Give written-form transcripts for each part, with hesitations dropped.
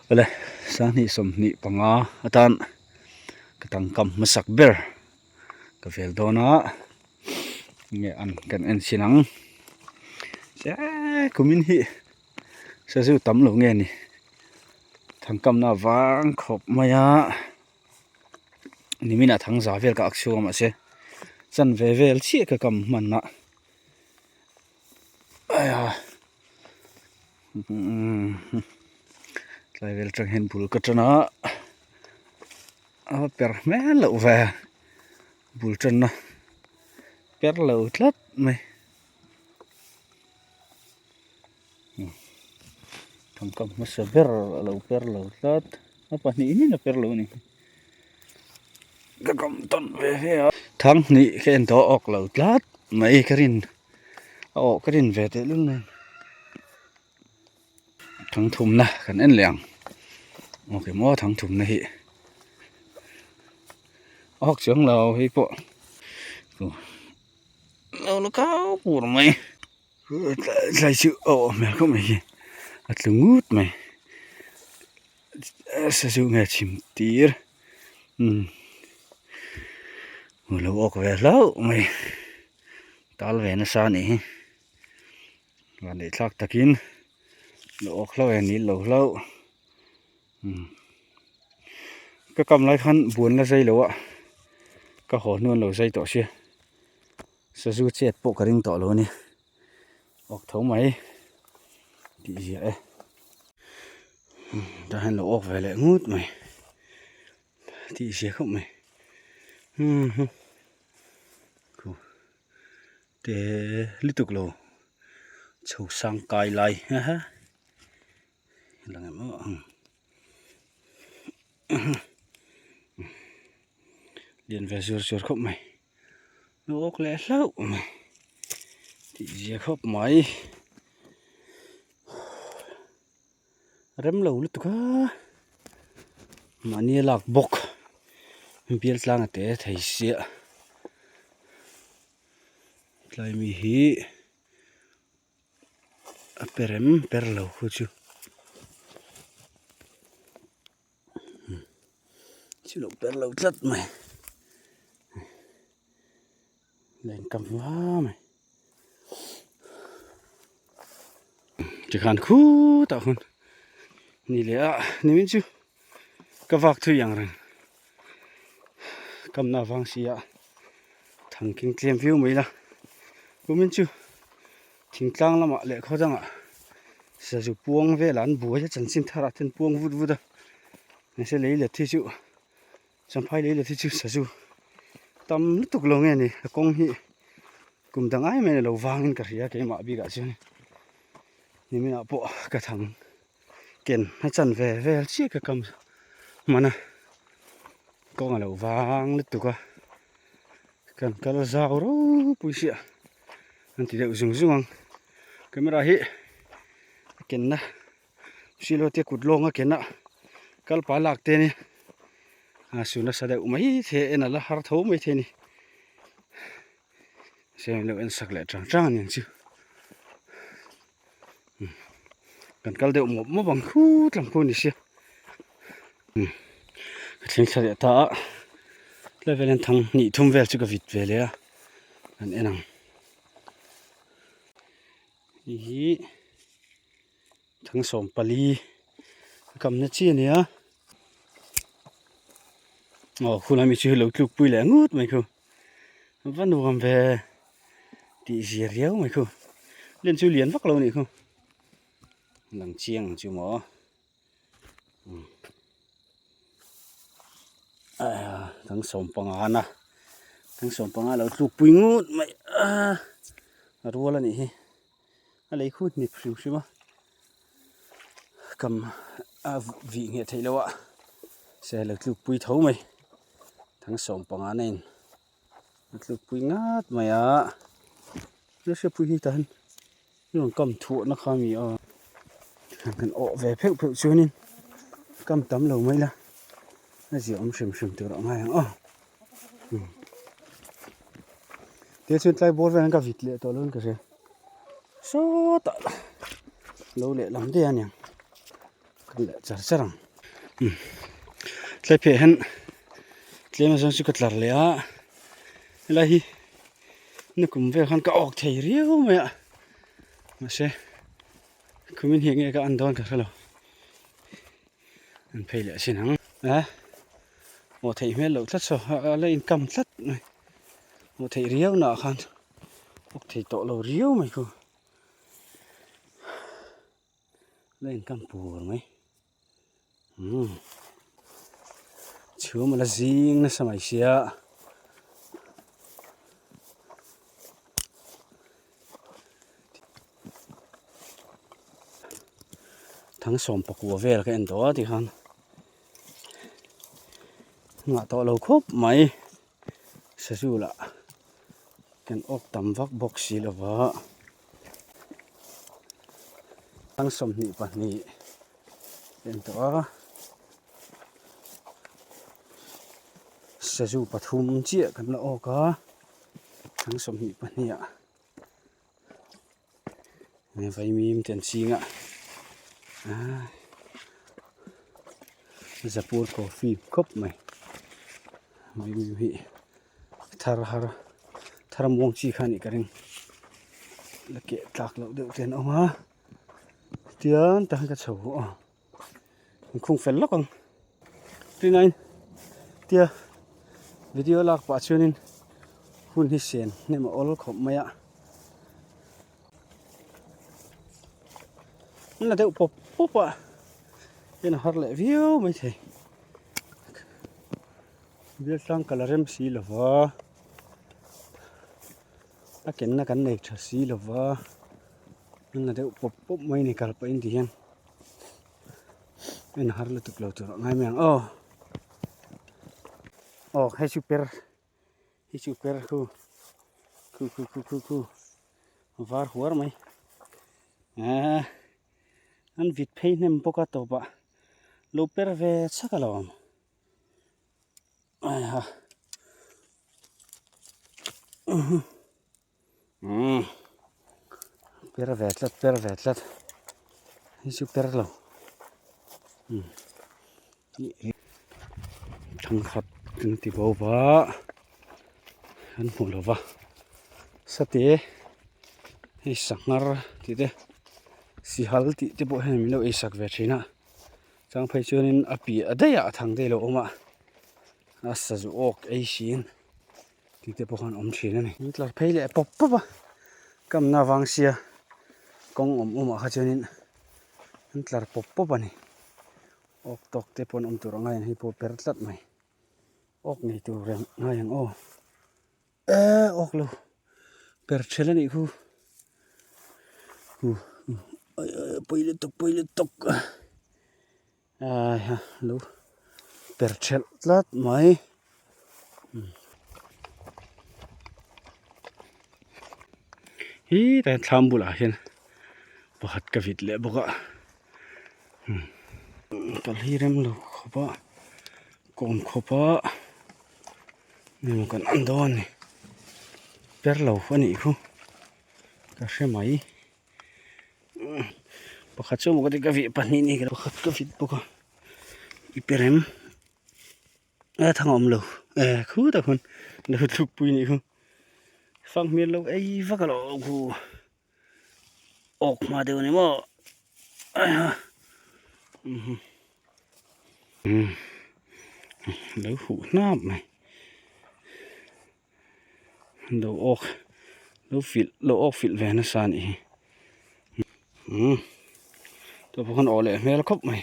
Awle 2025 atan ka tangkam hmasak ber ka vel dawn a nge an kan en chhin ang eee kumin hi sazu tam lo nge ni thangkamna vang khawp mai a nimin ah thangza vel ka ak chhuak a mahse chanve vel chiah ka kam hman a tlai vel atang hian bul ka tan a a per hmel loh ve bul tanna per lo tlat mai thangkam hmasa ber a lo per lo tlat a pahnih in a per lo a ni ka kam tawn ve ve a thang hnih ka en tawh a awk lo tlat mai ka rin. A awh ka rin ve teh lul nen thangthumna kan en leh ang ok maw thangthumna hi a hawk chiang lo hei pawh lo la kau pur mai tlai chu a awh hmel khawp mai hi a tlu ngut mai sazu nge chhim tir umm lo awk ve hlauh mai. Tal ve nasa a nih hi van neih thlak takin lo awk hlauh e nil lo hlauh umm ka kam lai khan buan la zai lo a ka haw hnu an lo zai tawh sia sazu chet pawh ka ring tawh lo a ni awk tho mai tih ziah e tah hian lo awk ve leh ngut mai tih ziah khawp mai umm. Te lutuk lo chho sang kai lai ha lang em aw ang lian ve zur zur khawp mai awk leh hlauh mai tih zia khawp mai. Rem lo lutuk a mahni a lak bawk bial tlang a te thei sia tlai mi hi a pe rem per lo khu chu chu lo per lo tlat mai len kam va mai. Tikhan khutah khawn ni leh a nimin chu ka vak thui ang reng kamna avang si a thangking tlem viau mai la kumin chu thingtlang lamah leh khaw dangah sazu puang velah an buai a chanchin tharah te an puang vut vut a mahse lei let hi chu Champhai lei let hi chu sazu tam lutuk lo nge ni a kawng hi kum dang ai mai a lo vangin ka hria keimah bikah chuan niminah pawh ka thang ken a chan ve vel chiah ka kam hman a kawng a lo vang lutuk a kan kal zau ropui sia an ti deuh zung zung ang camera hi a kenna. Silo te kut lawnga ken a kal pa lak te ni a su nasa deuh mai thei en a la har tho mai thei a ni se lo en sak leh chang chang a ni ang chu kan kal deuh mawp mawp ang khut lam khu a ni sia ka thleng thla leh ta a tlai vel hian thang hnih thum vel chu ka vit ve leh a kan en ang hei hi. Thang 14 a kamna chi a ni a aw khulai mi chu lo tluk pui leh ngut mai khu va nuam ve tih zia riau mai khu len chu lian vak lo a nih khu lang chiang ang chu maw thang 15 na thang 15 lo tluk pui ngut mai a a rual a nih hi. A lei khu hnip hrim hrim a kam a vih ngheh theih loh a se lo tluk pui tho mai thang 15 na in a tluk pui ngat mai a nasa pui hi tah hian i rawn kam thuah na kha mi a kan awh ve pheuh pheuh chuanin kam tam lo mai la a ziah awm hrim hrim tur a ngai ang aw. Tia chuan tlai bawr vel an ka vit leh tawh lo in ka hria sawtah lo lehlam daih a niang. Kal leh char char ang. Umm tlai pheh hian tlem azawng chu ka tlar leh a helai hi nakum vel khan ka awk thei riau mai a mahse khumin hi enge ka an dawn ka hrelo an phei leh sin ang a awh theih hmel loh tlat saw a la inkam tlat mai awh theih riau na ah khan awk thei tawh lo riau mai khu. La inkam pur mai umm chhum a la zing nasa mai sia thangsawm pakua vel ka en tawh a tikhan nghah tawh lo khawp mai sazu lah kan awk tam vak bawk si lova. Tang 22 en tawh a sazu pathum chiah kan la awk a tang 22 ah vaimim te an ching a zapur coffee khawp mai vaimim hi thar har thar muang chi kha a nih ka ring la keh tlak loh deuh te an awm a tiang tak hian ka chho a an khung fel lawk ang tinain tia video lak pah chuanin hun hi sen hnem a awl khawp mai a an la deuh pawp pawp a en a har leh viau maithei. Bial tlang kal a rem si lo va, a kenna kan nei tha si lo va, an la deuh pawp pawp mai a ni kal pahin ti hian en har lutuk lo tur a ngai mai ang aw. Aw hei chu per hei chu per khu khu khu khu khu khu var huar mai ah an vit phei hnem bawk a tawpah lo per ve chak a lo ang. Per ve tlat per ve tlat hei chu per lo thangkhat an ti bo va an hmu lo va sate hei sanghar tih te sihal tih te pawh hian min lo ei sak ve thin a. Chang phei chuanin a piah daih ah a thang daih lo awm a, a sazu awk ei siin tih te pawh khan awm thin a ni. An tlar phei leh pawp pawp a, kamna avang sia kawng awm awm ah kha chuanin an tlar pawp pawp a ni. Awk tawk te pawh an awm tur ang a hei pawh per tlat mai, awk nei tur reng ngai ang aw. Eee awk lo per ṭhel a nih khu huh ai ai pawi lutuk pawi lutuk ai ha lo per ṭhelh tlat mai hi tlai thlam bulah hian pakhat ka vit leh bawk a kal hi rem lo khawp a kawm khawp a. Heng kan en dawn a ni per lo a nih khu ka hre mai pakhat chu maw ka ti ka vih pahnih ni pakhat ka vit bawk a i per em e thang a awm lo e khutah khuan lo thluk pui a nih khu fang hmel lo ei vak a lo awm khu awk hma deuh a ni maw lo huh hnap mai lo awk lo filh lo awk filh ve nasa a nih hi umm tah pawh khan awh leh hmel khawp mai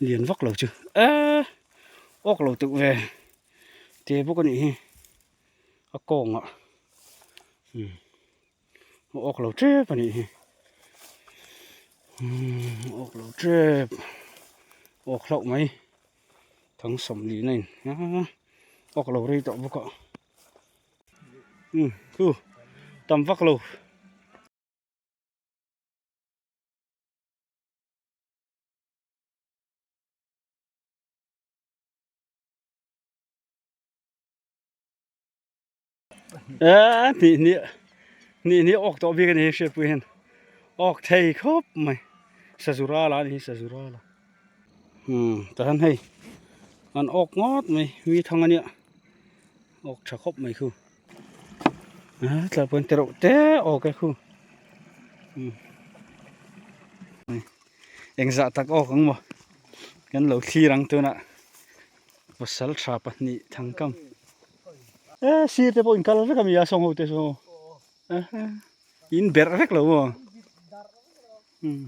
lian vak lo chu eee awk lo tuk ve te bawk a nih hi a kawngah umm. Awk lo tep a nih hi umm awk lo tep awk hlauh mai thang 40 na in awk lo rei tawh bawk a umm chu tam vak lo. Eee hnih hnih hnih hnih awk tawh bik a ni hriatpui hian awk thei khawp mai sazu rala a ni hi sazu rala. Umm tah hian hei an awk ngawt mai mi thang ania awk tha khawp mai khu a tlai pawh hian te reuh te awk e khu umm engzah tak awk ang maw kan lo thlir ang tunah pasal tha pahnih thangkam e sir te pawh in kal vek a mi a sawng ho te saw in berh vek lo maw umm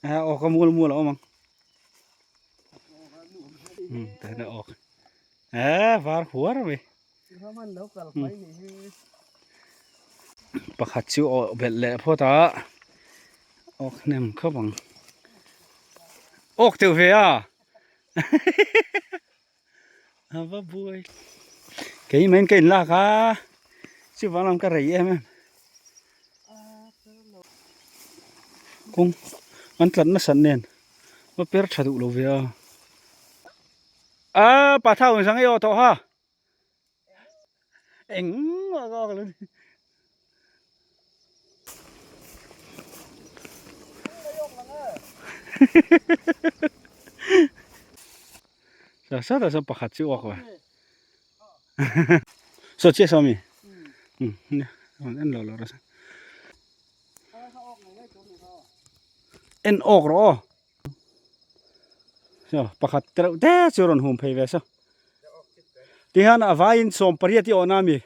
a awk a mual mual a awm ang umm tah hian a awk e var huar mai pakhat chu awh belh leh phawt a awk hnem khawp ang awk teuh ve a a va buai keimah in ka in lak a chuvang lam ka rei em em kawng an tlat nasat nen va per tha duh lo ve a a pa thau in sang ei aw tawh ha engmah ka awk lo ni Sa sa ta sa pakhat chu awk va so che so mi um en lo lo ra sa en awk ro aw so pakhat tereuh te chu rawn hum phei ve so tihian a vaiin sawm pariat hi awhna ami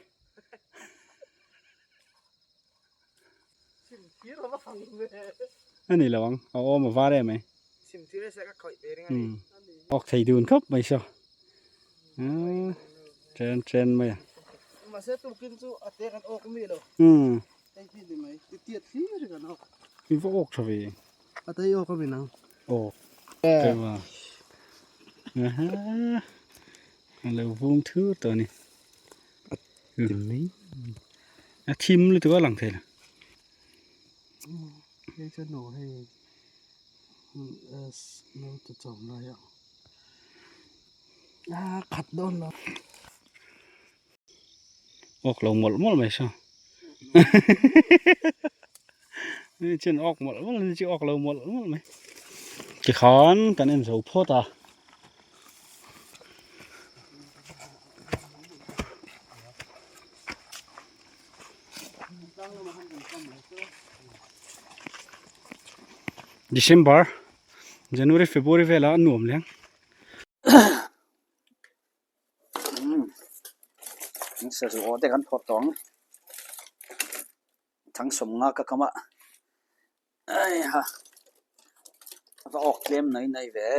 ani lo ang a awm a var em mai awk thei dun khawp mai saw chen chen mai a i va awk tha ve awk a lo vum thur tawh a ni. A thim lutuk a lang thei lo. Hei chu nu hei naute chawm lai a a khat dawn lo. Awk lo mawlh mawlh mai saw. Hei chuan awk mawlh mawlh a ni chu awk lo mawlh mawlh mai. Tikhan kan en zo phawt a. December January February velah a nuam leng sazu aw te kan phawrh tawh ang thang sawm nga ka kam a heiha a va awk tlem nai nai ve.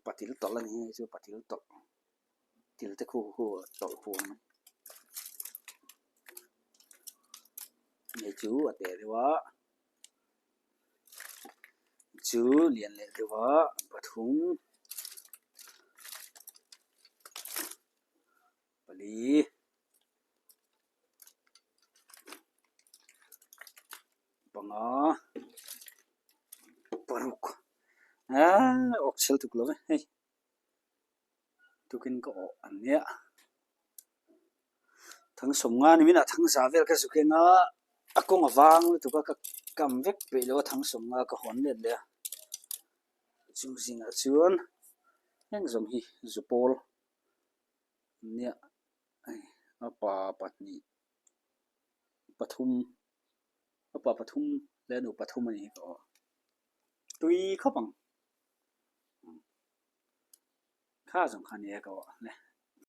Patil tawlh a ni hei chu patil tawlh til te khu khu tawlh hu ang hei chu a teh deuh a chu lian leh deuh a pathum pali. Panga paruk eee awk chhel tuk lo ve hei tukin ka awh an nia thang sawm nga ni minah thang za vel ka zuk en a a kawng a vang lutuk a ka kam vek peih lo a thang sawm nga ka hawn let leh a chung zingah chuan heng zawng hi zu pawl an nia hei a pa pahnih pathum. Upa pathum leh nupa pathum a ni hi aw tui khawp ang kha zawng kha nia ka awh le.